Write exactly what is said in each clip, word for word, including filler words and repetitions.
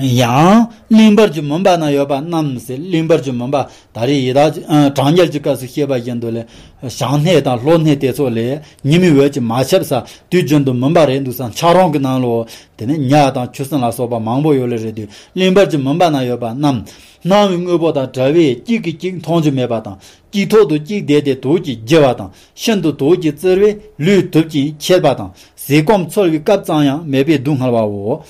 ཡང་གླིང་བར་གྱི་མུན་པ་ན་ཡོད་པ་རྣམས་ཟེར། གླིང་བར་གྱི་མུན་པ་ད་རེས་ཡི་དྭགས་ཀྱི་ཨ་གྲང་དམྱལ་གྱི་སྐབས་སུ་བཤད་པ་བཞིན་དུ་ལས། ཞག་སྣེ་དང་ལྷོ་སྣེ་དེ་ཚོ་ལས་ཉི་མའི་འོད་ཀྱིས་མ་ཁྱབ་ས། དུས་རྒྱུན་དུ་མུན་པ་རེད་འདུག་ས། འཁྱགས་རོམ་གྱི་ནང་ལོ། དེ་ནས་ཉ་དང་ཆུ་སྲིན་ལ་སོགས་པ་མང་པོ་ཡོད་ལེ་རེད་དུས། གླིང་བར་གྱི་མུན་པ་ན་ཡོད་པ་རྣམས། སྣང་བའི་དངོས་པོ་དང་བྲལ་བས་གཅིག་གིས་གཅིག་མཐོང་རྒྱུ་མེད་པ་དང་། གཅིག་ཐོག་ཏུ་གཅིག་བསྡད་དེ་དུག་གིས་བརྒྱུ་བ་དང་། ཤིན་ཏུ་དུག་གིས་བཙིར་བས་ལུས་དུབ་ཅིང་འཁྱིལ་པ་དང་། ཟས་སྐོམ་ཚོལ་བའི་སྐབས་ཙམ་ཡང་མེད་པའི་སྡུག་བསྔལ་བའོ།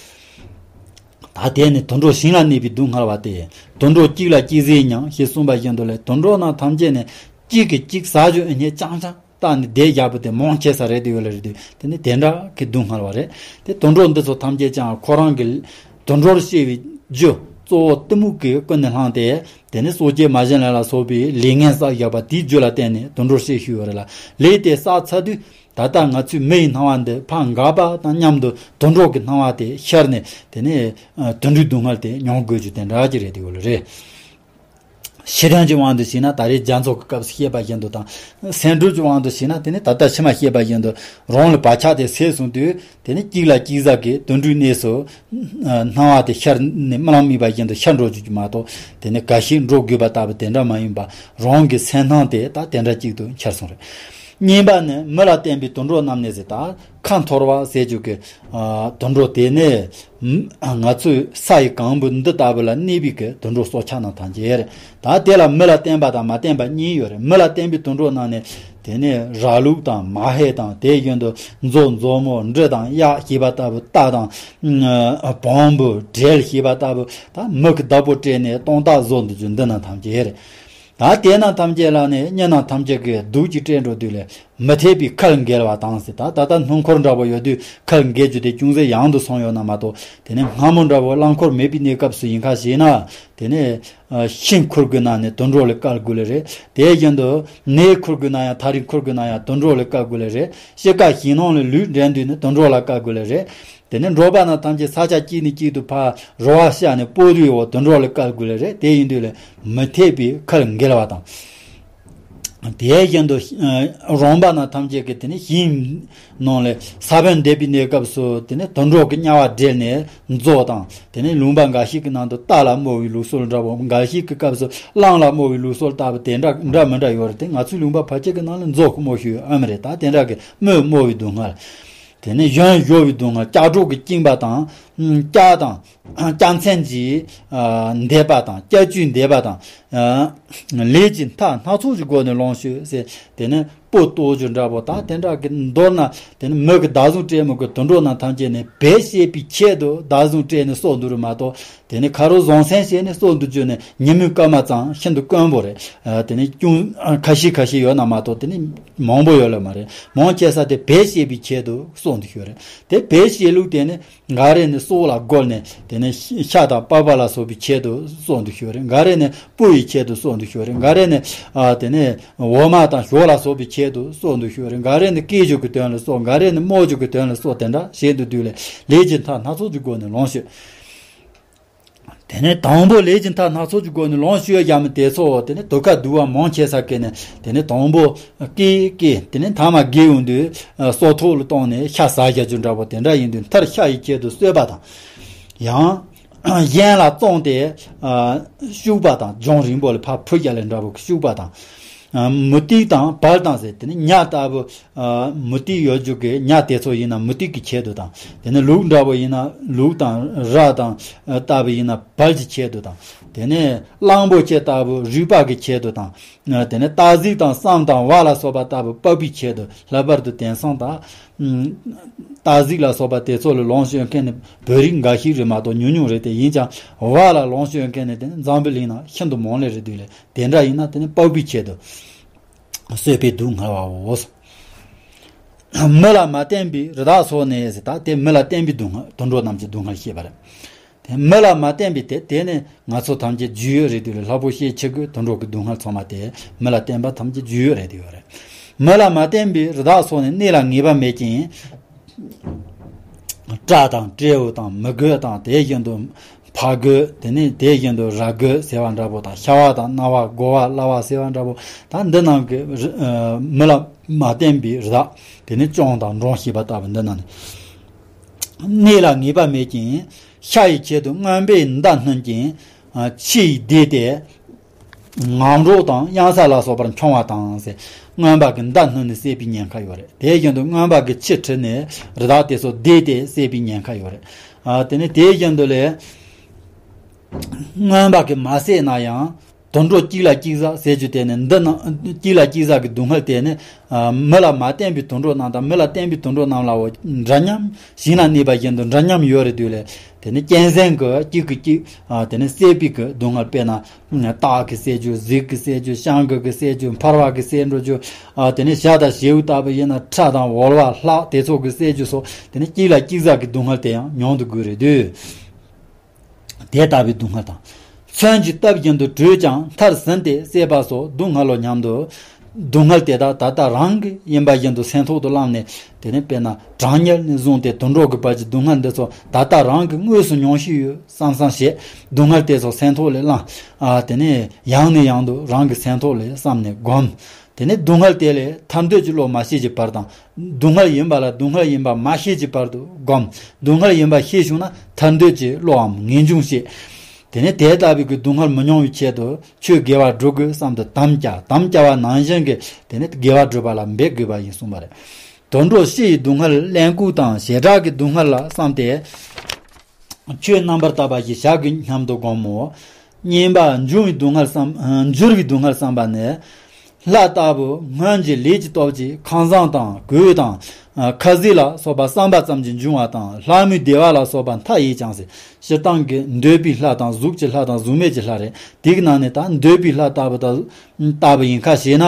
ད་དེ་ནི་དུད་འགྲོ་ཞིང་ལ་གནས་པའི་སྡུག་བསྔལ་བ་སྟེ། དུད་འགྲོ་གཅིག་ལ་གཅིག་ཟས་མྱང་ཞེས་གསུངས་པ་བཞིན་དུ་ལས། དུད་འགྲོ་རྣམས་ཐམས་ཅད་ནི་གཅིག་གིས་གཅིག་ཟ་རྒྱུ་ཨེ་རྙེད། ཅང་ཅང་བལྟས་ནས་བསྡད་བཞག་པ་དེ་མང་ཆེ་ས་རེད་དེ་ཡོད་ལེ་རེད་དུས། དེ་ནི་དེ་འདྲ་གི་སྡུག་བསྔལ་བ་རེད། དེ་དུད་འགྲོ་འདི་ཚོ་ཐམས་ཅད་ཀྱང་ཁོ་རང་གི་དུད་འགྲོར་སྐྱེ་བའི་རྒྱུ་གཙོ་བོ་གཏི་མུག་གིས་ཀུན་ནས་བསླངས་ཏེ། དེ་ནི་སོ་སྐྱེ་མ་བྱིན་ལེན་ལ་སོགས་པའི་ལས་ངན་བསགས་བཞག་པ་དེའི་རྒྱུ་ལ་བརྟེན་ནས་དུད་འགྲོར་སྐྱེ་ཤི་ཡོད་རེད་ལ། ལས་དེ་བསགས་ཚར་དུས། ད་ལྟ་ང་ཚོའི་མི་ཡི་སྣང་བ་འདི་ཕར་འགག་པ་དང་མཉམ་དུ་དུད་འགྲོ་གི་སྣང་བ་དེ་ཤར་ནས། དེ་ནས་ཨ་དུད་འགྲོའི་སྡུག་བསྔལ་དེ་མྱོང་དགོས་རྒྱུ་དེ་འདྲ་ཅིག་རེད་དེ་ཡོད་ལེ་རེད། ཤེས་ལྡན་གྱི་དབང་དུ་བྱས་ན་ད་རེས་རྒྱ་མཚོ་གི་སྐབས་སུ་བཤད་པ་བཞིན་དུ་དང་། སེམས་སྒྲུབ་ཀྱི་དབང་དུ་བྱས་ན་དེ་ནི་ད་ལྟ་ཕྱི་མ་བཤད་པ་བཞིན་དུ། རང་ལ་བག་ཆགས་དེ་སད་སོང་དུས། དེ་ནི་གཅིག་ལ་གཅིག་ཟ་གི་དུད་འགྲོའི་གནས་སུ་སྣང་བ་དེ་ཤར་ནས་རྨི་ལམ་རྨིས་པ་བཞིན་དུ་ཤར་འགྲོ་རྒྱུ་མ་གཏོགས། དེ་ནི་འགའ་ཞིག་འགྲོ་དགོས་པ་ལྟ་བུ་དེ་འདྲ་མ་ཡིན་པ། རང་གི་སེམས་སྣང་དེ་ད་དེ་འདྲ་གཅིག་ཏུ་འཆར་སོང་རེད། གཉིས་པ་ནི་མི་ལ་བརྟེན་པའི་དུད་འགྲོ་རྣམས་ནི་ཟེར། ད་ཁ་འཐོར་བ་ཟེར་རྒྱུ་གི་ཨ་དུད་འགྲོ་དེ་ནི་ང་ཚོའི་ས་ཡི་གང་བུ་འདི་ལྟ་བུ་ལ་གནས་པའི་གི་དུད་འགྲོ་སྲོག་ཆགས་རྣམས་ཐམས་ཅད་རེད། ད་དེ་ལ་མི་ལ་བརྟེན་པ་དང་མ་བརྟེན་པ་གཉིས་ཡོད་རེད། མི་ལ་བརྟེན་པའི་དུད་འགྲོ་རྣམས་ནི། དེ་ནས་ར་ལུག་དང་མ་ཧེ་དང་། དེ་བཞིན་དུ་མཛོ་མཛོ་མོ་འབྲི་དང་གཡག་ཞེས་པ་ལྟ་བུ། རྟ་དང་བོང་བུ་དྲེལ་ཞེས་པ་ལྟ་བུ། ད་མི་གི་བདག་པོ་སྤྲད་ནས་སྟོང་རྟགས་བཟོ་འདུག་རྒྱུ་འདི་རྣམས་ཐམས་ཅད་རེད། ད་དེ་རྣམས་ཐམས་ཅད་ལ་ནི་མི་རྣམས་ཐམས་ཅད་ཀྱིས་སྡུག་ཅིག་སྤྲད་འགྲོ་དུས་ལས། མི་འཐད་པའི་ཁལ་འགེལ་བ་དང་ཟེར། ད་ད་ལྟ་སྣུམ་འཁོར་འདྲ་པོ་ཡོད་དུས་ཁལ་འགེལ་རྒྱུ་དེ་ཅུང་ཟད་ཡང་དུ་སོང་ཡོད་ན་མ་གཏོགས། དེ་ནས་སྔ་མོ་འདྲ་པོ་རླངས་འཁོར་མེད་པའི་གནས་སྐབས་སུ་ཡིན་ཁ་ཞེ་ན། དེ་ནས་ཤིང་འཁུར་དགོས་ན་ནི་དུད་འགྲོ་ལ་བཀལ་དགོས་ལེ་རེད། དེ་བཞིན་དུ་ནས་འཁུར་དགོས་ན་ཡང་། ཐག་རིང་འཁུར་དགོས་ན་ཡང་དུད་འགྲོ་ལ་བཀལ་དགོས་ལེ་རེད། ཤི་ཁ་ཞིང་ནང་ལ་ལུད་འདྲེན་དུས་ནི་དུད་འགྲོ་ལ་བཀལ་དགོས་ལེ་རེད། དེ་ནས་འགྲོ་བ་རྣམས་ཐམས་ཅད་ས་ཆ་གཅིག་ནས་གཅིག་ཏུ་ཕར་རུ་བ་བཤལ་ནས་སྤོ་དུས་འོ་དུད་འགྲོ་ལ་བཀལ་དགོས་ལེ་རེད། དེ་ཡིན་དུས་ལས་མི་འཐད་པའི་ཁལ་འགེལ་བ་དང་། དེ་བཞིན་དུ་རོང་པ་རྣམས་ཐམས་ཅད་ཀྱིས་དེ་ནས་ཞིང་ནང་ལས་ས་བོན་འདེབས་པའི་གནས་སྐབས་སུ། དེ་ནས་དུད་འགྲོ་གི་དམྱལ་བ་བསྒྲལ་ནས་མཛོ་དང་། དེ་ནས་ལུང་པ་འགའ་ཞིག་གི་ནང་དུ་རྟ་ལ་རྨོ་བའི་ལུགས་སྲོལ་འདྲ་པོ། འགའ་ཞིག་གི་སྐབས་སུ་གླང་ལ་རྨོ་བའི་ལུགས་སྲོལ་ལྟ་བུ་དེ་འདྲ་འདྲ་མི་འདྲ་ཡོད་རེད། དེ་ང་ཚོའི་ལུང་པ་ཕལ་ཆེར་གྱི་ནང་ལ་མཛོ་གི་རྨོ་ཤོས་ཨ་མི་རེད། ད་དེ་འདྲ་གི་མི་རྨོ་བའི་སྡུག་བསྔལ། དེ་ནས་གཞན་གཞོལ་བའི་སྡུག་བསྔལ། ལྕགས་སྒྲོག་གིས་བཅིངས་པ་དང་། ལྕགས་དང་། ལྕགས་ཚན་གྱིས་ཨ་འདེབས་པ་དང་། ལྕགས་ཀྱུས་འདེབས་པ་དང་། ཨ་ལས་ཀྱི་མཐའ་སྣ་ཚོགས་ཀྱི་སྒོ་ནས་ལོངས་སྤྱོད་ཟེར། དེ་ནས་སྤུ་གཏོར་རྒྱུ་འདྲ་པོ། ད་དེ་འདྲ་གི་མདོར་ན་དེ་ནི་མི་གི་བདག་བཟུང་སྤྲད་མི་དགོས། དུད་འགྲོ་རྣམས་ཐམས་ཅད་ནི་བེད་སྤྱད་པའི་ཆེད་དུ་བདག་བཟུང་སྤྲད་ནས་གསོ་འདུག་རེད་མ་གཏོགས། དེ་ནི་ཁ་རོག་བཟང་སེམས་བྱས་ནས་གསོ་འདུག་རྒྱུ་ནི་ཉིན་མོའི་སྐར་མ་ཙམ་ཤིན་ཏུ་དཀོན་པོ་རེད། ཨ་དེ་ནི་ཅུང་ཨ་ཁ་ཤས་ཁ་ཤས་ཡོད་ན་མ་གཏོགས། དེ་ནི་མང་པོ་ཡོད་ལེ་མ་རེད། མང་ཆེ་ས་དེ་བེད་སྤྱད་པའི་ཆེད་དུ་གསོ་འདུག་ཞུ་རེད། དེ་བེད་སྤྱད་ལུགས་དེ་ནི། འགའ་རེ་ནི་སྲོག་ལ་རྒོལ་ནས་དེ་ནས་ཤ་དང་པགས་པ་ལ་སོགས་པའི་ཆེད་དུ་གསོ་འདུག་ཞུ་རེད། འགའ་རེ་ནི་སྤུ་ཡི་ཆེད་དུ་གསོ་འདུག་ཞུ་རེད། འགའ་རེ་ནི་ཨ་དེ་ནས་འོ་མ་དང་ཞོ་ལ་སོགས་པའི་ཆེད་དུ་གསོ་འདུག་ཞུ་རེད། འགའ་རེ་ནི་སྐྱེ་རྒྱུ་གི་དོན་ལ་གསོ། འགའ་རེ་ནི་རྨོ་རྒྱུ་གི་དོན་ལ་གསོ། དེ་འདྲ་བྱེད་འདུག་དུས་ལས་ལས་ཀྱི་མཐའ་སྣ་ཚོགས་ཀྱི་སྒོ་ནས་ལོངས་སྤྱོད། དེ་ནས་དང་པོ་ལས་ཀྱི་མཐའ་སྣ་ཚོགས་ཀྱི་སྒོ་ནས་ལོངས་སྤྱོད་ཡ་མི་དེ་ཚོ། དེ་ནས་དུ་ཁ་བསྡུ་བ་མང་ཆེ་ས་གི་ནས། དེ་ནས་དང་པོ་སྐྱེས་སྐྱེས། དེ་ནས་མཐའ་མ་རྒས་ཡོང་དུས་སྲོག་ཐོག་ལ་བཏང་ནས་ཤ་ཟ་བཞག་རྒྱུ་འདྲ་པོ་དེ་འདྲ་ཡིན་དུས། མཐར་ཤ་ཡི་ཆེད་དུ་གསོད་པ་དང་། ཡང་གཞན་ལ་བཙོངས་ཏེ་ཨ་བཤུག་པ་དང་། ལྗོངས་རིང་པོ་ལ་ཕར་འཕུར་རྒྱག་ལེ་འདྲ་པོ་བཤུག་པ་དང་། ཨ་མུ་ཏིག་དང་བལ་དང་ཟེར། དེ་ནི་ཉ་ལྟ་བུ། ཨ་མུ་ཏིག་ཡོད་རྒྱུ་གི་ཉ་དེ་ཚོ་ཡིན་ན་མུ་ཏིག་གི་ཆེད་དུ་དང་། དེ་ནི་ལུག་འདྲ་པོ་ཡིན་ན་ལུག་དང་ར་དང་ལྟ་བུ་ཡིན་ན་བལ་གྱི་ཆེད་དུ་དང་། དེ་ནི་གླང་པོ་ཆེ་ལྟ་བུ་རུས་པ་གི་ཆེད་དུ་དང་། དེ་ནི་སྟག་གཟིག་དང་སྲམ་དང་ཝ་ལ་སོགས་པ་ལྟ་བུ་པགས་པའི་ཆེད་དུ། ལྷག་པར་དུ་དེང་སང་ད་སྟག་གཟིག་ལ་སོགས་པ་དེ་ཚོ་ལ་ལོངས་སྤྱོད་མཁན་ནི་བོད་རིགས་འགའ་ཞིག་རེད་མ་གཏོགས་ཉུང་ཉུང་རེད། དེ་ཡིན་ཀྱང་ཝ་ལ་ལོངས་སྤྱོད་མཁན་ནི་དེ་ནི་འཛམ་བུ་གླིང་ན་ཤིན་ཏུ་མང་ལེ་རེད་འདུག་ལེ། དེ་འདྲ་ཡིན་ན་དེ་ནི་པགས་པའི་ཆེད་དུ། གསོད་པའི་སྡུག་བསྔལ་བའོ། མི་ལ་མ་བརྟེན་པའི་རི་དྭགས་སོགས་ནི་ཟེར། ད་དེ་མི་ལ་བརྟེན་པའི་སྡུག་བསྔལ། དུད་འགྲོ་རྣམས་ཀྱི་སྡུག་བསྔལ་བཤད་པ་རེད། དེ་མི་ལ་མ་བརྟེན་པའི་དེ་དེ་ནི་ང་ཚོ་ཐམས་ཅད་རྒྱུས་ཡོད་རེད་དུས་ལ། ལྷག་པོ་ཤས་ཆེ་གི་དུད་འགྲོ་གི་སྡུག་བསྔལ་ཚང་མ་དེ་མི་ལ་བརྟེན་པ་ཐམས་ཅད་རྒྱུས་ཡོད་རེད་དུ་ཡོད་རེད། མི་ལ་མ་བརྟེན་པའི་རི་དྭགས་སོགས་ནི། གནས་ལ་ངེས་པ་མེད་ཅིང་། སྤྲ་དང་སྤྲེའུ་དང་མི་རྒོད་དང་། དེ་བཞིན་དུ་ཕ་རྒོད། དེ་ནས་དེ་བཞིན་དུ་ར་རྒོད་ཟེར་བ་འདྲ་པོ་དང་། ཤ་བ་དང་གནའ་བ་དགོ་བ་གླ་བ་ཟེར་བ་འདྲ་པོ། ད་འདི་རྣམས་ཀྱི་རི་ཨ་མི་ལ་མ་བརྟེན་པའི་རི་དྭགས། དེ་ནས་གཅོང་དང་འབྲོང་ཞེས་པ་ལྟ་བུ་འདི་རྣམས་ནི། གནས་ལ་ངེས་པ་མེད་ཅིང་། ཤ་ཡི་ཆེད་དུ་རྔོན་པས་མདའ་བསྣུན་ཅིང་། ཕྱི་ཡི་བདེ་སྟེ། ངང་རོ་དང་གཡང་ས་ལ་སོགས་པར་མཆོང་བ་དང་ཟེར། རྔོན་པ་གི་མདའ་བསྣུན་ནས་བསད་པའི་ཉེན་ཁ་ཡོད་རེད། དེ་བཞིན་དུ་རྔོན་པ་གི་ཁྱི་ཁྲིད་ནས་རི་དྭགས་དེ་ཚོ་བདས་ཏེ་བསད་པའི་ཉེན་ཁ་ཡོད་རེད། ཨ་དེ་ནས་དེ་བཞིན་དུ་ལས། རྔོན་པ་གིས་མ་བསད་ན་ཡང་དུད་འགྲོ་གཅིག་ལ་གཅིག་ཟ་ཟེར་རྒྱུ་དེ་ནི་འདི་ནང་གཅིག་ལ་གཅིག་ཟ་གི་སྡུག་བསྔལ་དེ་ནི། ཨ་མི་ལ་མ་བསྟན་པའི་དུད་འགྲོ་རྣམས་དང་མི་ལ་བསྟན་པའི་དུད་འགྲོ་རྣམས་ལའོ། འདྲ་མཉམ་ཞིང་ལ་གནས་པ་བཞིན་དུ་འདྲ་མཉམ་ཡོད་རེད་དུས་ལས། དེ་ནི་གཅན་གཟན་གྱིས་གཅིག་གིས་གཅིག་ཨ་དེ་ནི་བསད་པའི་གི་སྡུག་བསྔལ། དཔེར་ན། སྟག་གིས་བསད་རྒྱུ། གཟིག་གིས་བསད་རྒྱུ། སྤྱང་ཀི་གིས་བསད་རྒྱུ། འཕར་བ་གིས་བསད་འགྲོ་རྒྱུ། ཨ་དེ་ནི་བྱ་དང་བྱིའུ་ལྟ་བུ་ཡིན་ན། ཁྲ་དང་ཝོལ་བ་ལྷག་དེ་ཚོ་གིས་བསད་རྒྱུ་སོགས་དེ་ནི་གཅིག་ལ་གཅིག་ཟ་གི་སྡུག་བསྔལ་དེ་ཡང་མྱོང་དུ་དགོས་རེད་དུས། དེ་ལྟ་བུའི་སྡུག་བསྔལ་དང་། མཚོན་གྱིས་བཏབ་བཞིན་དུ་བྲུས་ཀྱང་མཐར་ཟིན་ཏེ་བསད་པ་སོགས་སྡུག་བསྔལ་ལོ་སྙམ་དུ། སྡུག་བསྔལ་དེ་དག་ད་ལྟ་རང་གི་ཡིན་པ་བཞིན་དུ་སེམས་ཐོག་ཏུ་བླངས་ནས། དེ་ནས་དཔེར་ན་གྲང་དམྱལ་ནས་བཟུང་སྟེ་དུད་འགྲོ་གི་བར་གྱི་སྡུག་བསྔལ་འདི་ཚོ་ད་ལྟ་རང་གིས་དངོས་སུ་མྱོང་ཤེས་ཡོད་བསམ་བསམ་བྱས། སྡུག་བསྔལ་དེ་ཚོ་སེམས་ཐོག་ལས་བླངས། ཨ་དེ་ནས་ཡང་ནས་ཡང་དུ་རང་གི་སེམས་ཐོག་ལས་བསམ་ནས་བསྒོམ། དེ་ནས་སྡུག་བསྔལ་དེ་ལས་ཐར་འདོད་ཀྱི་བློ་མ་སྐྱེས་ཀྱི་བར་དང་། སྡུག་བསྔལ་ཡིན་པ་ལ་སྡུག་བསྔལ་ཡིན་པ་མ་ཤེས་ཀྱི་བར་དུ་བསྒོམ། སྡུག་བསྔལ་ཡིན་པ་ཤེས་བྱུང་ན་ཐར་འདོད་ཀྱི་བློའམ་ངེས་འབྱུང་སྐྱེ། དེ་ནས་དེ་ལྟ་བུའི་གི་སྡུག་བསྔལ་མི་མྱོང་བའི་ཆེད་དུ་ཆོས་དགེ་བ་སྒྲུབ་དགོས་བསམ་དུ་དམ་བཅའ། དམ་བཅའ་བ་ནང་བཞིན་གྱི་དེ་ནས་དགེ་བ་སྒྲུབ་པ་ལ་འབད་དགོས་པ་ཡིན་གསུངས་པ་རེད། དུད་འགྲོ་ཕྱི་ཡི་སྡུག་བསྔལ་གླེན་ལྐུགས་དང་། བྱེ་བྲག་གི་སྡུག་བསྔལ་ལ་བསམས་ཏེ། ཆོས་རྣམ་པར་དག་པ་ཞིག་བྱ་དགོས་སྙམ་དུ་བསྒོམ་མོ། གཉིས་པ་འབྱུང་བའི་སྡུག་བསྔལ་བསམ། འགྱུར་བའི་སྡུག་བསྔལ་བསམ་པ་ནི། ལྷ་ལྟ་བུ་སྔོན་གྱི་ལས་ཀྱི་སྟོབས་ཀྱིས་ཁང་བཟང་དང་གོས་དང་། ཁ་ཟས་ལ་སོགས་པ་བསམ་པ་ཙམ་གྱིས་འབྱུང་བ་དང་། ལྷ་མིའི་བདེ་བ་ལ་སོགས་པ་མཐའ་ཡས་ཀྱང་ཟེར། སྤྱིར་བཏང་གི་འདོད་པའི་ལྷ་དང་གཟུགས་ཀྱི་ལྷ་དང་གཟུགས་མེད་ཀྱི་ལྷ་རེད། དེའི་ནང་ནས་ད་འདོད་པའི་ལྷ་ལྟ་བུ་དང་ལྟ་བུ་ཡིན་ཁ་ཞེ་ན།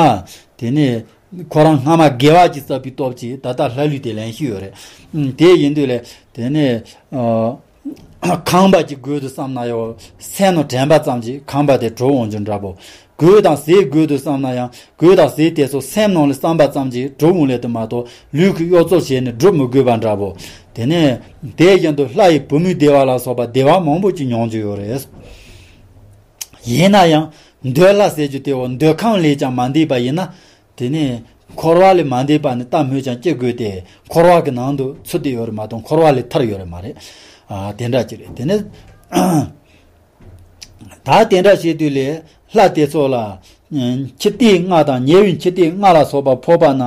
དེ་ནས་ཁོ་རང་སྔ་མ་དགེ་བ་གྱིས་བསགས་པའི་སྟོབས་ཀྱིས་ད་ལྟ་ལྷ་ལུས་དེ་ལེན་ཤེས་ཡོད་རེད། ཨུམ། དེ་ཡིན་དུས་ལས་དེ་ནས་ཨ། ཁང་པ་ཅིག་དགོས་དུས་བསམ་ན་ཡང་སེམས་ནང་དྲན་པ་ཙམ་གྱིས་ཁང་པ་དེ་གྲུབ་འོང་རྒྱུ་འདྲ་པོ། གོས་དང་ཟས་དགོས་དུས་བསམ་ན་ཡང་གོས་དང་ཟས་དེ་ཚོ་སེམས་ནང་ལ་བསམ་པ་ཙམ་གྱིས་གྲུབ་འོང་ལས་དུ་མ་གཏོགས་ལུས་ཀྱིས་གཡོ་རྩོལ་བྱས་ནས་སྒྲུབ་མི་དགོས་པ་འདྲ་པོ། དེ་ནས་དེ་བཞིན་དུ་ལྷ་ཡི་བུ་མོའི་བདེ་བ་ལ་སོགས་པ་བདེ་བ་མང་པོ་ཅིག་མྱོང་རྒྱུ་ཡོད་རེད། ཡིན་ན་ཡང་འདོད་ལྷ་ཟེར་རྒྱུ་དེའོ་འདོད་ཁམས་ལས་ཀྱང་མ་འདས་པ་ཡིན་ན། དེ་ནས་འཁོར་བ་ལས་མ་འདས་པ་ནི་ལྟ་སྨོས་ཀྱང་ཅི་དགོས་ཏེ། འཁོར་བ་གི་ནང་དུ་ཚུད་དེ་ཡོད་རེད་མ་གཏོགས་འཁོར་བ་ལས་ཐར་ཡོད་རེད་མ་རེད། ཨ་དེ་འདྲ་ཅིག་རེད། དེ་ནས་ད་དེ་འདྲ་བྱེད་དུས་ལས་ལྷ་དེ་ཚོ་ལ་འཆི་ལྟས་ལྔ་དང་ཉེ་བའི་འཆི་ལྟས་ལྔ་ལ་སོགས་པ་ཕོག་པ་ན།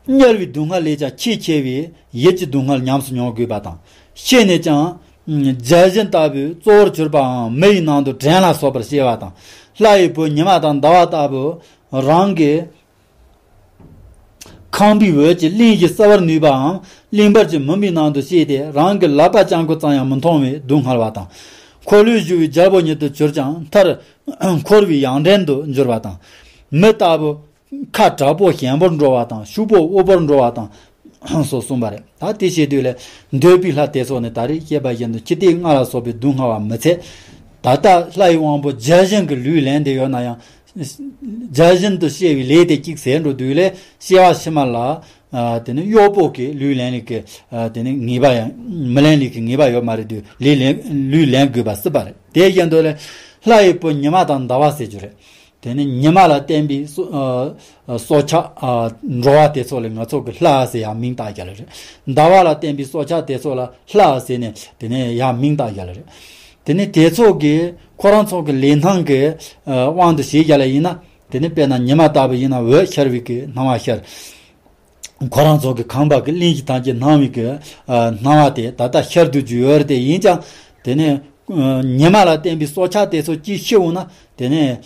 དམྱལ་བའི་སྡུག་བསྔལ་ལས་ཀྱང་ཆེས་ཆེ་བའི་ཡིད་ཀྱི་སྡུག་བསྔལ་ཉམས་སུ་མྱོང་དགོས་པ་དང་། ཤི་ནས་ཀྱང་བརྒྱལ་བཞིན་ལྟ་བུའི་གཙོ་བོར་གྱུར་པའམ་མི་ཡི་ནང་དུ་བྲན་ལ་སོགས་པར་སྐྱེ་བ་དང་། ལྷ་ཡི་བུ་ཉི་མ་དང་ཟླ་བ་ལྟ་བུ་རང་གི་ཁང་པའི་འོད་ཀྱིས་གླིང་བཞི་གསལ་བར་ནུས་པའམ་གླིང་བར་གྱི་མུན་པའི་ནང་དུ་སྐྱེས་ཏེ་རང་གི་ལག་པ་རྐྱང་པོ་ཙམ་ཡང་མི་མཐོང་བའི་སྡུག་བསྔལ་བ་དང་། འཁོར་ལོས་སྒྱུར་བའི་རྒྱལ་པོ་ཉིད་དུ་གྱུར་ཀྱང་མཐར་འཁོར་བའི་ཡང་འདྲེན་དུ་འགྱུར་བ་དང་། མི་ལྟ་བུ་ཁ་དྲག་པོ་ཞན་པོར་འགྲོ་བ་དང་ཕྱུག་པོ་དབུལ་པོར་འགྲོ་བ་དང་སོགས་གསུངས་པ་རེད། ད་དེ་བྱེད་དུས་ལས་འདོད་པའི་ལྷ་དེ་ཚོ་ནི་ད་རེས་བཤད་པ་བཞིན་དུ་འཆི་ལྟས་ལྔ་ལ་སོགས་པའི་སྡུག་བསྔལ་བ་མི་ཚད། ད་ལྟ་ལྷ་ཡི་དབང་པོ་བརྒྱལ་བཞིན་གྱི་ལུས་ལེན་བསྡད་ཡོད་ན་ཡང་། བརྒྱལ་བཞིན་དུ་སྐྱེ་བའི་ལས་དེ་གཅིག་ཟད་འགྲོ་དུས་ལས་སྐྱེ་བ་ཕྱི་མ་ལ། ཨ་དེ་ནི་གཡོག་པོ་གི་ལུས་ལེན་ལུགས་ཀྱི་ཨ་དེ་ནི་ངེས་པ་ཡང་མི་ལེན་ལུགས་ཀྱི་ངེས་པ་ཡོད་མ་རེད་དུས་ལུས་ལེན་ལུས་ལེན་དགོས་པ་སྲིད་པ་རེད། དེ་བཞིན་དུ་ལས་ལྷ་ཡི་བུ་ཉི་མ་དང་ཟླ་བ་ཟེར་རྒྱུ་རེད། དེ་ནི་ཉི་མ་ལ་བརྟེན་པའི་སྲོག་ཨ་སྲོག་ཆགས་ཨ་འགྲོ་བ་དེ་ཚོ་ལ་ང་ཚོ་གི་ལྷ་ཟེར་ཡང་མིང་བཏགས་རྒྱུ་ལ་རེད། ཟླ་བ་ལ་བརྟེན་པའི་སྲོག་ཆགས་དེ་ཚོ་ལ་ལྷ་ཟེར་ནས་དེ་ནས་ཡང་མིང་བཏགས་རྒྱུ་ལ་རེད། དེ་ནི་དེ་ཚོ་གི་ཁོ་རང་ཚོ་གི་ལུས་སྣང་གི་ཨ་དབང་དུ་བྱས་རྒྱུ་ལ་ཡིན་ན། དེ་ནི་དཔེར་ན་ཉི་མ་ལྟ་བུ་ཡིན་ན་འོད་ཤར་བའི་གི་སྣང་བ་ཤར། ཁོ་རང་ཚོ་གི་ཁང་པ་གི་གླིང་བཞི་ཐམས་ཅད་སྣང་བའི་གི་ཨ་སྣང་བ་དེ་ད་ལྟ་ཤར་དུ་རྒྱུ་ཡོད་རེད། དེ་ཡིན་ཀྱང་དེ་ནས་ཨ་ཉི་མ་ལ་བརྟེན་པའི་སྲོག་ཆགས་དེ་ཚོ་གཅིག་ཤི་འོང་ན། དེ་ནས་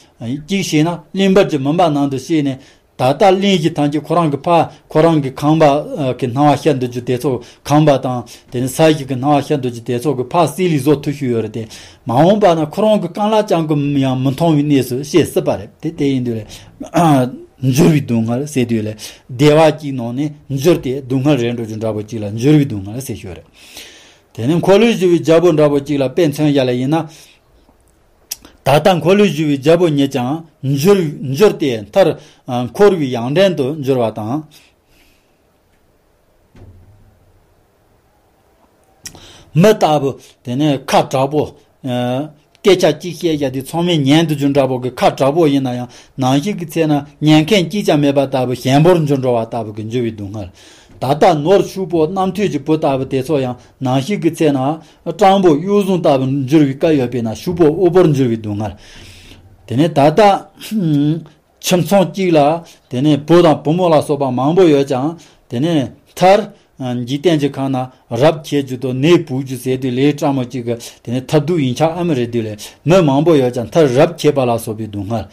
གཅིག་ཤི་ན་གླིང་བར་གྱི་མུན་པ་ནང་དུ་ཤི་ནས་ད་ལྟ་གླིང་བཞི་ཐམས་ཅད་ཁོ་རང་གི་ཕ་ཁོ་རང་གི་ཁང་པ་ཨ་གི་སྣང་བ་ཤར་དུ་རྒྱུ་དེ་ཚོ་ཁང་པ་དང་དེ་ནས་ས་གཞི་གི་སྣང་བ་ཤར་དུ་རྒྱུ་དེ་ཚོ་གི་ཕ་སྲིད་ལས་བཟོ་ཐུབ་ཤུལ་ཡོད་རེད། དེ་མ་འོངས་པ་ན་ཁོ་རང་གི་རྐང་ལག་རྐྱང་གིས་ཡང་མི་མཐོང་བའི་གནས་སུ་ཤི་སྲིད་པ་རེད། དེ་དེ་ཡིན་དུས་ལས། འགྱུར་བའི་སྡུག་བསྔལ་ཟེར་དུས་ལས་བདེ་བ་གཅིག་ནང་ནས་འགྱུར་ཏེ་སྡུག་བསྔལ་རེ་འགྲོ་རྒྱུ་འདྲ་པོ་གཅིག་ལ་འགྱུར་བའི་སྡུག་བསྔལ་ཟེར་ཤོད་རེད། དེ་ནས་འཁོར་ལོས་སྒྱུར་བའི་རྒྱལ་པོ་འདྲ་པོ་གཅིག་ལ་དཔེ་མཚོན་བཞག་ལ་ཡིན་ན། ད་ལྟ་འཁོར་ལོས་སྒྱུར་བའི་རྒྱལ་པོ་ཉིད་ཀྱང་འགྱུར་འགྱུར་ཏེ་མཐར་འཁོར་བའི་ཡང་འདྲེན་དུ་འགྱུར་བ་དང་། མི་ལྟ་བུ་དེ་ནས་ཁ་དྲག་པོ། ཨ་སྐད་ཆ་གཅིག་བཤད་བཞག་དུས་ཚང་མས་ཉན་དུ་འཇུག་འདྲ་པོ་གི་ཁ་དྲག་པོ་ཡིན་ན་ཡང་ནང་བཞིན་གྱི་ཚེ་ན་ཉན་མཁན་གཅིག་ཀྱང་མེད་པ་ལྟ་བུ་ཞན་པོར་འགྱུར་འགྲོ་བ་ལྟ་བུ་གི་འགྱུར་བའི་སྡུག་བསྔལ། ད་ ད་ལྟ་ནོར་ཕྱུག་པོ་རྣམ་ཐོས་ཀྱི་བུ་ལྟ་བུ་དེ་ཚོ་ཡང་ནམ་ཞིག་གི་ཚེ་ན་སྤྲང་པོ་གཡོ་ཟུང་ལྟ་བུ་འགྱུར་བའི་སྐབས་ཡོད་པས་ན་ཕྱུག་པོ་དབུལ་པོར་འགྱུར་བའི་སྡུག་བསྔལ། དེ་ནས་ད་ལྟ་ཁྱིམ་ཚང་གཅིག་ལ་དེ་ནས་བུ་དང་བུ་མོ་ལ་སོགས་པ་མང་པོ་ཡོད་ཀྱང་དེ་ནས་མཐར་འཇིག་རྟེན་གྱི་ཁམས་ན་རབ་འཁྱལ་རྒྱུ་དང་ནད་ཕོག་རྒྱུ་ཟེར་དུས་ལས་སྤྲང་མོ་གཅིག་གི་དེ་ནས་མཐར་སྡུག་ཡིན་ཆ་ཨ་མི་རེད་དུས་ལས་མི་མང་པོ་ཡོད་ཀྱང་མཐར་རབ་འཁྱལ་པ་ལ་སོགས་པའི་སྡུག་བསྔལ།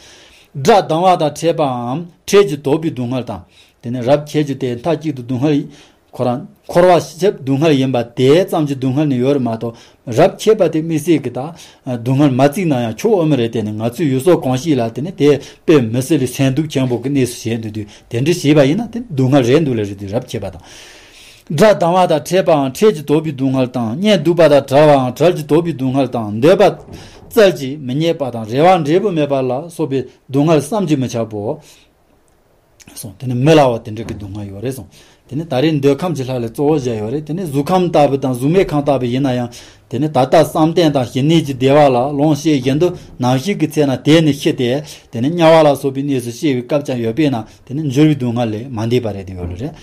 དགྲ་སྡང་བ་དང་ཕྲད་པའམ་ཕྲད་ཀྱིས་དོགས་པའི་སྡུག་བསྔལ་དང་། དེ་ནས་རབ་འཁྱལ་རྒྱུ་དེ་མཐའ་གཅིག་ཏུ་སྡུག་བསྔལ་ཁོ་རང་འཁོར་བ་ཞིབ་སྡུག་བསྔལ་ཡིན་པ་དེ་ཙམ་གྱི་སྡུག་བསྔལ་ནི་ཡོད་རེད་མ་གཏོགས་རབ་འཁྱལ་པ་དེ་དམིགས་བསལ་གྱི་ད་སྡུག་བསྔལ་མ་བརྩིས་ན་ཡང་ཆོག་ཨ་མི་རེད། དེ་ནི་ང་ཚོའི་ཡུལ་སྲོལ་གོམས་གཤིས་ལ་དེ་ནི་དེ་དཔེ་མི་སྲིད་ལས་སེམས་སྡུག་ཆེན་པོ་གི་གནས་སུ་བྱས་འདུག་དུས་དེ་འདྲ་བྱས་པ་ཡིན་ན་དེ་སྡུག་བསྔལ་རེད་འདུག་ལ་རེད་དུས་རབ་འཁྱལ་པ་དང་། དགྲ་སྡང་བ་དང་ཕྲད་པའང་ཕྲད་ཀྱིས་དོགས་པའི་སྡུག་བསྔལ་དང་གཉེན་སྡུག་པ་དང་བྲལ་བའང་བྲལ་གྱིས་དོགས་པའི་སྡུག་བསྔལ་དང་འདོད་པ་བཙལ་གྱིས་མི་རྙེད་པ་དང་རེ་བ་འབྲས་བུ་མེད་པ་ལ་སོགས་པའི་སྡུག་བསྔལ་བསམ་གྱིས་མི་ཁྱབ་པོ། སོང་། དེ་ནི་མི་ལ་བ་དེ་འདྲ་གི་སྡུག་བསྔལ་ཡོད་རེད་སོང་། དེ་ནི་ད་རེས་འདོད་ཁམས་ཀྱི་ལྷ་ལ་གཙོ་བོ་བཞག་ཡོད་རེད། དེ་ནི་གཟུགས་ཁམས་ལྟ་བུ་དང་གཟུགས་མེད་ཁམས་ལྟ་བུ་ཡིན་ན་ཡང་དེ་ནི་ད་ལྟ་བསམ་གཏན་དང་ཞི་གནས་ཀྱི་བདེ་བ་ལ་ལོངས་སྤྱོད་བཞིན་དུ་ནམ་ཞིག་གི་ཚེ་ན་དེ་ནི་ཤི་སྟེ་དེ་ནི་དམྱལ་བ་ལ་སོགས་པའི་གནས་སུ་སྐྱེ་བའི་སྐབས་ཀྱང་ཡོད་པས་ན་དེ་ནི་འགྱུར་བའི་སྡུག་བསྔལ་ལས་མ་འདས་པ་རེད་དེ་ཡོད་ལ་རེད།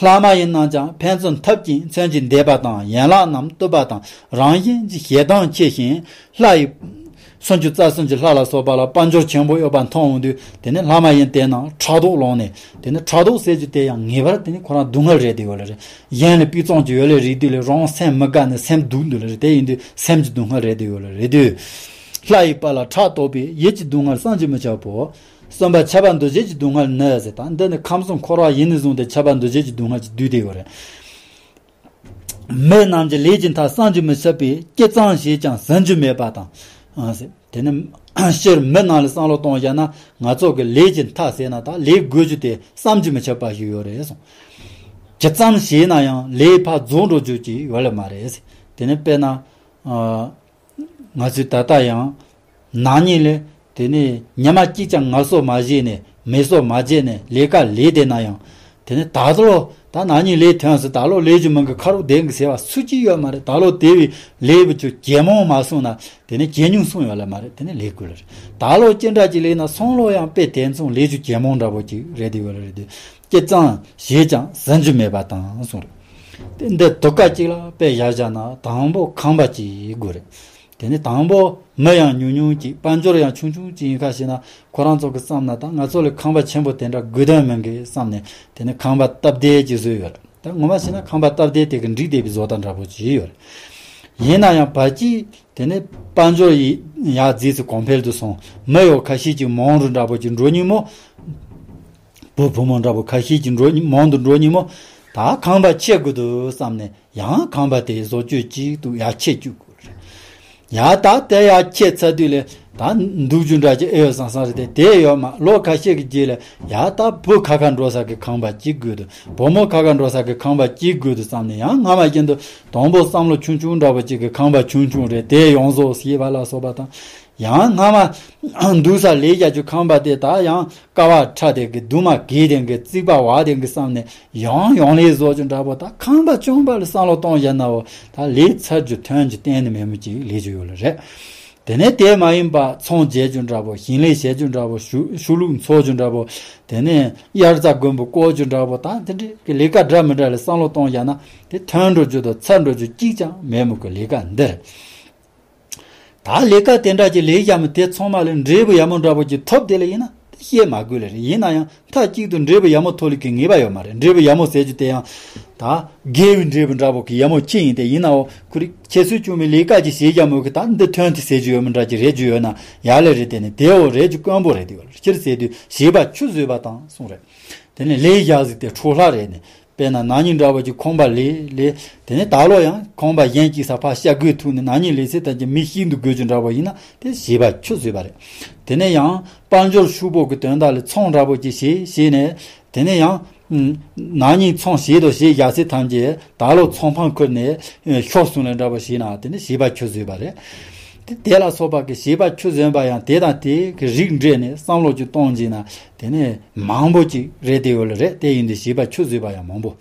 ལྷག་མ་ཡིན་རྣམས་ཀྱང་ཕན་ཚུན་འཐབ་ཅིང་མཚོན་གྱིས་འདེབས་པ་དང་ཡན་ལག་རྣམས་གཏུབ་པ་དང་རང་བཞིན་གྱི་ཞེ་སྡང་ཆེ་ཞིང་། ལྷ་ཡི། སུམ་ཅུ་རྩ་གསུམ་གྱི་ལྷ་ལ་སོགས་པ་ལ་དཔལ་འབྱོར་ཆེན་པོ་ཡོད་པ་མཐོང་འོང་དུས་དེ་ནི་ལྷ་མ་ཡིན་དེ་རྣམས་ཕྲག་དོག་ལངས་ནས་དེ་ནི་ཕྲག་དོག་ཟེར་རྒྱུ་དེ་ཡང་ངེས་པར་དེ་ནི་ཁོ་རང་སྡུག་བསྔལ་རེད་དེ་ཡོད་ལ་རེད། གཞན་ལ་སྤུས་གཙང་གྱི་ཡོད་ལ་རེད་དུས་ལས་རང་སེམས་མི་དགའ་ནས་སེམས་སྡུག་འདུག་ལ་རེད། དེ་ཡིན་དུས་སེམས་ཀྱི་སྡུག་བསྔལ་རེད་དེ་ཡོད་ལ་རེད་དུས། ལྷ་ཡི་དཔལ་ལ་ཕྲག་དོག་པས་ཡིད་ཀྱི་སྡུག་བསྔལ་བསམ་གྱིས་མི་ཁྱབ་པོ། གསུམ་པ་ཁྱབ་པ་འདུ་བྱེད་ཀྱི་སྡུག་བསྔལ་ནི་ཟེར་ད་འདི་ནི་ཁམས་གསུམ་འཁོར་བ་ཡིན་ནས་བཟུང་སྟེ་ཁྱབ་པ་འདུ་བྱེད་ཀྱི་སྡུག་བསྔལ་གྱིས་བསྡུས་ཏེ་ཡོད་རེད། མི་རྣམས་ཀྱི་ལས་ཀྱི་མཐའ་བསམ་གྱིས་མི་ཁྱབ་པའི་ཅི་ཙམ་བྱས་ཀྱང་ཟིན་རྒྱུ་མེད་པ་དང་། ཨ་ཟེར། དེ་ནི་སྤྱིར་མི་རྣམས་ལ་བསམ་བློ་གཏོང་བཞག་ན་ང་ཚོ་གི་ལས་ཀྱི་མཐའ་ཟེར་ན་ད་ལས་དགོས་རྒྱུ་དེ་བསམ་གྱིས་མི་ཁྱབ་པ་ཞིག་ཡོད་རེད་གསུངས། ཇི་ཙམ་བྱས་ན་ཡང་ལས་ཕར་རྫོགས་འགྲོ་རྒྱུ་ཅིག་ཡོད་ལེ་མ་རེད་ཟེར། དེ་ནི་དཔེར་ན། ཨ། ང་ཚོས་ད་ལྟ་ཡང་ནག་ཉེས་ལས་དེ་ནས་ཉི་མ་གཅིག་ཀྱང་ངལ་གསོ་མ་བྱས་ནས་མེ་གསོད་མ་བྱས་ནས་ལས་ཀ་ལས་བསྡད་ན་ཡང་དེ་ནས་ད་ལོ་ད་ནག་ཉེས་ལས་ཐོན་སོང་། ད་ལོ་ལས་རྒྱུ་མང་གི་ཁ་རོག་བསྡད་གི་ཟེར་བ་སུ་གཅིག་ཡོད་མ་རེད། ད་ལོ་དེ་བས་ལས་བུ་ཆུ་ཇེ་མང་མ་སོང་ན་དེ་ནས་ཇེ་ཉུང་སོང་ཡོད་ལ་མ་རེད། དེ་ནས་ལས་དགོས་ལ་རེད། ད་ལོ་ཅི་འདྲ་ཅིག་ལས་ན་སང་ལོ་ཡང་དཔེ་དེ་མཚུངས་ལས་རྒྱུ་ཇེ་མང་འདྲ་པོ་ཅིག་རེད་དེ་ཡོད་ལ་རེད་དེ་ཅི་ཙམ་བྱས་ཀྱང་ཟིན་རྒྱུ་མེད་པ་དང་གསུངས་རེད། དེ་འདི་དུ་ཀ་གཅིག་ལ་དཔེ་བཞག་བཞག་ན་དང་པོ་ཁང་པ་གཅིག་དགོས་རེད། དེ་ནས་དང་པོ་མི་ཡང་ཉུང་ཉུང་གཅིག་དཔལ་འབྱོར་ཡང་ཆུང་ཆུང་གཅིག་ཡིན་ཁ་ཞེ་ན་ཁོ་རང་ཚོ་གི་བསམ་ན་ད་ང་ཚོ་ལ་ཁང་པ་ཆེན་པོ་དེ་འདྲ་དགོས་དོན་མིན་གི་བསམ་ནས་དེ་ནས་ཁང་པ་སྟབས་བདེ་ཅིག་བཟོས་ཡོད་རེད། ད་ངོ་མ་བྱས་ན་ཁང་པ་སྟབས་བདེ་དེ་གི་འགྲིག་བསྡད་པའི་བཟོ་ལྟ་འདྲ་པོ་ཅིག་ཡོད་རེད། ཡིན་ན་ཡང་བར་གཅིག་དེ་ནས་དཔལ་འབྱོར་ཡི་ཡར་རྫས་སུ་གོང་འཕེལ་དུ་སོང་། མི་ཡོ་ཁ་ཤས་ཀྱིས་མང་རུ་འདྲ་པོ་ཅིག་འགྲོ་ཉིན་མོ། བུ་བུ་མོ་འདྲ་པོ་ཁ་ཤས་ཀྱིས་འགྲོ་ཉིན་མང་དུ་འགྲོ་ཉིན་མོ། ད་ཁང་པ་ཆེ་དགོས་འདུག་བསམ་ནས་ཡང་ཁང་པ་དེ་བཟོ་བཅོས་གཅིག་ཏུ་ཡར་ཆེ་བཅུག་དགོས་རེད། ཡ་ད་དེ་ཡར་ཆེ་ཚར་དུས་ལས་ད་འདུག་རྒྱུ་འདྲ་ཅིག་ཨེ་ཡོད་བསམ་བསམ་རེད་དེ་དེ་ཡོད་མ་ལོ་ཁ་ཤས་ཀྱི་རྗེས་ལ་ཡ་ད་བུ་ཁ་ཁ་འགྲོ་ས་གི་ཁང་པ་གཅིག་དགོས་འདུག་བུ་མོ་ཁ་ཁ་འགྲོ་ས་གི་ཁང་པ་གཅིག་དགོས་འདུག་བསམ་ནས་ཡང་སྔ་མ་བཞིན་དུ་དང་པོ་བསམ་བློ་ཆུང་ཆུང་འདྲ་པོ་གཅིག་གི་ཁང་པ་ཆུང་ཆུང་རེད་དེ་ཡོང་བཟོ་ཞེས་པ་ལ་སོགས་པ་དང་། ཡང་སྔ་མ་འདུག་ས་ལས་རྒྱ་ཆུ་ཁང་པ་དེ་དག་ཡང་ཀ་བ་ཁྲ་དེ་གི་དུ་མ་གས་དེ་གི་རྩིག་པ་བ་དེ་གི་བསམ་ནས་ཡང་ཡང་ལས་བཟོ་རྒྱུ་འདྲ་པོ་ད་ཁང་པ་ཆུང་པ་ལ་བསམ་བློ་གཏོང་བཞག་ན་འོ་ད་ལས་ཚར་རྒྱུ་ཐོན་རྒྱུ་གཏན་ནས་མེད་མོ་ཅིག་ལས་རྒྱུ་ཡོད་ལ་རེད། དེ་ནས་དེ་མ་ཡིན་པ་ཚོང་རྒྱག་རྒྱུ་འདྲ་པོ་ཞིང་ལས་བྱེད་རྒྱུ་འདྲ་པོ་ཆུ་ཆུ་ལུག་འཚོ་རྒྱུ་འདྲ་པོ་དེ་ནས་དབྱར་རྩྭ་དགུན་འབུ་བརྐོ་རྒྱུ་འདྲ་པོ་ད་དེ་འདྲའི་གི་ལས་ཀ་འདྲ་མི་འདྲ་ལ་བསམ་བློ་གཏོང་བཞག་ན་དེ་ཐོན་འགྲོ་རྒྱུ་དང་ཚར་འགྲོ་རྒྱུ་གཅིག་ཀྱང་མེད་མོ་གི་ལས་ཀ་འདི་རེད། ད་ལས་ཀ་དེ་འདྲ་ཅིག་ལས་ཡག་མོ་དེ་ཚང་མ་ལས་འབྲས་བུ་ཡག་མོ་འདྲ་པོ་ཅིག་ཐོབ་དེ་ལ་ཡིན་ན་དེ་བཤད་མ་དགོས་ལེ་རེད། ཡིན་ན་ཡང་མཐའ་གཅིག་ཏུ་འབྲས་བུ་ཡག་མོ་ཐོབ་ལེ་གི་ངེས་པ་ཡོད་མ་རེད། འབྲས་བུ་ཡག་མོ་ཟེར་རྒྱུ་དེ་ཡང་ད་དགེ་བའི་འབྲས་བུ་འདྲ་པོ་གི་ཡག་མོ་ཅི་ཡིན་དེ་ཡིན་ནའོ་ཁོ་རིག་ཁྱད་གསོད་བྱུང་བའི་ལས་ཀ་ཅིག་བྱེད་ཡག་མོ་གི་ད་འདི་ཐོན་དེ་ཟེར་རྒྱུ་ཡོད་མི་འདྲ་ཅིག་རེད་རྒྱུ་ཡོད་ན་ཡག་ལེ་རེད། དེ་ནི་དེའོ་རེད་རྒྱུ་དཀོན་པོ་རེད་དེ་ཡོད་ལེ་སྤྱིར་ཟེར་དུས་བྱེད་པ་ཆུད་ཟོས་པ་དང་གསུངས་རེད། དེ་ནི་ལས་ཡག་ཟིག་དེ་འཕྲོ་ལྷ་རེད་ནི། དཔེར་ན་ན་ནིང་འདྲ་བོ་ཅིག་ཁང་པ་ལས་ལས། དེ་ནས་ད་ལོ་ཡང་ཁང་པ་གཞན་གཅིག་ས་ཕར་ཤ་དགོས་ཐུག་ནས་ན་ནིང་ལས་ཚེ་ཐམས་ཅད་མི་ཤིན་ཏུ་དགོས་རྒྱུ་འདྲ་བོ་ཡིན་ན་དེ་བྱེད་པ་ཆུད་ཟོས་པ་རེད། དེ་ནས་ཡང་དཔལ་འབྱོར་ཕྱུག་པོ་གི་དོན་དག་ལ་ཚོང་འདྲ་བོ་ཅིག་བྱེད་བྱེད་ནས་དེ་ནས་ཡང་ན་ནིང་ཚོང་བྱེད་དོ་བྱེད་ཡ་ཚེ་ཐམས་ཅད་ད་ལོ་ཚོང་ཕང་ཁུར་ནས་ཤོར་སོང་ལས་འདྲ་བོ་བྱེད་ན་དེ་ནས་བྱེད་པ་ཆུད་ཟོས་པ་རེད། དེ་དེ་ལ་སོགས་པ་གི་བྱེད་པ་ཆུད་ཟོས་པ་ཡང་དེ་དང་དེ་གི་རིགས་འདྲེས་ནས་བསམ་བློ་ཅིག་གཏོང་བྱེད་ན་དེ་ནས་མང་པོ་ཅིག་རེད་དེ་ཡོད་ལ་རེད། དེ་ཡིན་དུས་བྱེད་པ་ཆུད་ཟོས་པ་ཡང་མང་པོ།